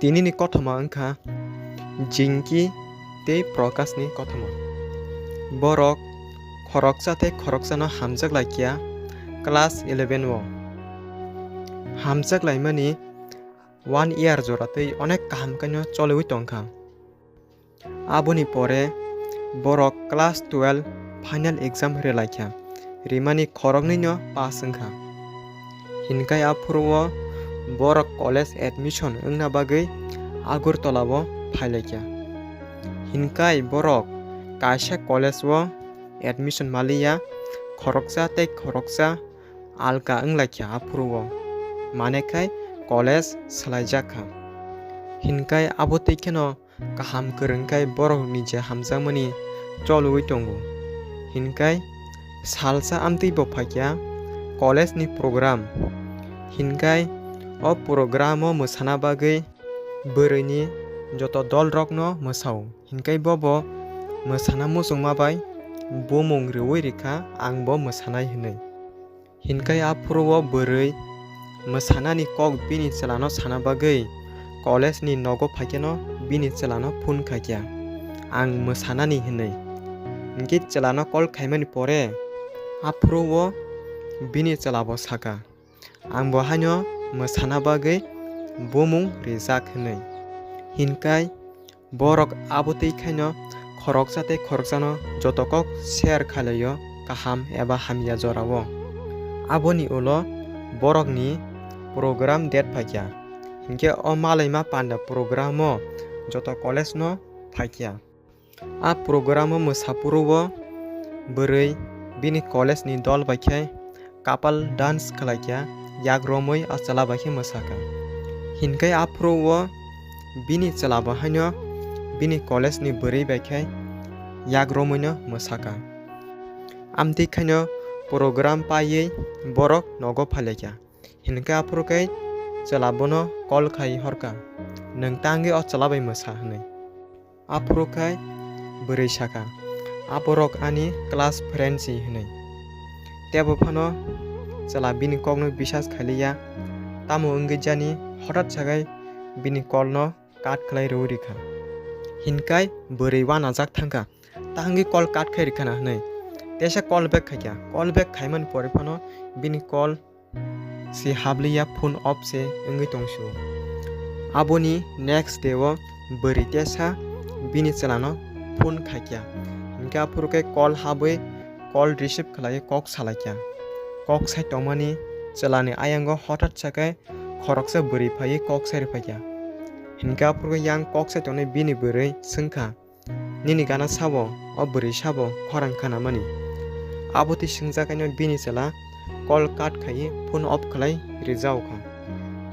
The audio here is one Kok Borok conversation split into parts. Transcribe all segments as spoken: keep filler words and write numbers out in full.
Tinini kothoma wngkha Jinki tei Prokashni kothoma. Borok khoroksa tei khoroksano hamjak laikya class eleven o. Hamjak laimani one year jora tei onek kaham khaino choliwi tongkha. Aboni pore borok class twelve final exam rwlaikha, rimani khoroknwino pass wngkha. Hinkai aphuru o borok college admission wngna bagwi Agartala o phailaikha. Hinkai borok kaisa college o admission maliya, khoroksa tei khoroksa alka wnglaikha aphuru o, mane khai college swlaijak kha. Hinkai abo tei kheno kaham kwrwng khai borokni je hamjakmani choliwi tongo. Hinkai salsa amtwi bo phaikha college ni program. Hinkai o program o mwsana bagwi bwrwini joto dol rokno mwsao. Hinkai bobo mwsana muchungma bai bumung rwui rikha, ang bo mwsanai hinwi. Hinkai aphuru o bwrwi mwsanani kok bini chwlano sana bagwi college ni nogo phaikheno bini chwlano phone khaikha, ang mwsanani hinwi. Hinkhe chwlano call khaimani pore aphuru o bini chwla bo sakha, ang bo haino mwsana bagwi bumung rijak hinwi. Hinkai borok abo twi khaino khoroksa tei khoroksano joto kok share khailai-o kaham eba hamya jorao. Aboni ulo borokni program date phaikha, hinkhe o malaima panda program o joto college no phaikha. A program o mwsapuru o bwrwi bini college ni dol bai khe couple dance khlaikha, yak romwi a chwla bai khe mwsakha. Hinkai aphuru o bini chwla bo haino bini college ni bwrwi bai khe yak romwino mwsakha. Amtwi khaino program paiwi borok nogo phailaikha. Hinkhe aphuru khe chwla bono call khai horkha, "Nwng tangwi o chwla bai mwsa?" hwnwi. Aphuru khe bwrwi sakha, "Aborok ani class friend si," hwnwi. Tebo phano chwla bini kokno bisas khailiya, tamo wngwi jani hothat sagai bini call no cut khlai rwui rikha. Hinkai bwrwi uanajak thangkha, "Tangwi call cut khai rikha na?" hwnwi. Teisa call back khaikha, call back khaimani pore phano bini call se habliya, phone off se wngwi tongsu. Aboni next day o bwrwi tesa bini chwlano phone khaikha. Hinkhe aphuru khe call habwi call receive khlaiwi kok salaikha. Kok sai tongmani chwlani ayango hothat sakai khoroksa bwrwi phaiwi kok sai rwphaikha. Hinkhe aphuru khe yang kok sai tongnai bini bwrwi swngkha, "Nini gana sabo, o bwrwi sabo khorang khanamani?" Abo twi swngjak haino bini chwla call cut khaiwi phone off khlai rijao kha.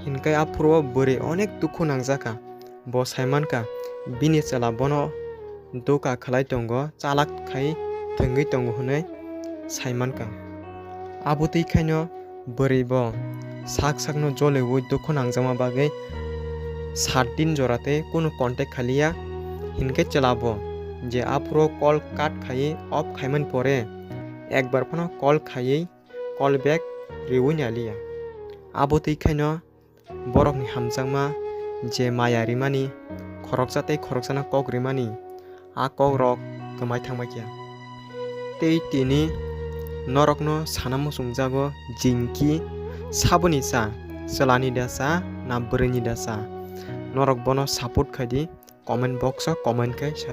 Hinkai aphuru o bwrwi onek dukhu nangjakha. Bo saimankha bini chwla bono doka khlai tongo, chalak khai thwngwi tongo hwnwi saimankha. Abo twi khaino bwrwi bo sak sakno joliwi dukhu nangjakma bagwi sat din jora tei kunu contact khaliya. Hinkhe chwla bo je aphuru call cut khaiwi off khaimani pore ekbar phano call khaiwi call back riwi naliya. Abo twi khaino borokni hamjakma je maya rimani, khoroksa tei khoroksano kok rimani, a kokrok kwmai thangbaikha. Tei tini norokno sana muchungjago, jingki saboni cha, chwlani da cha, na bwrwini da cha? Norok bono support khaidi, comment box o comment khai sa.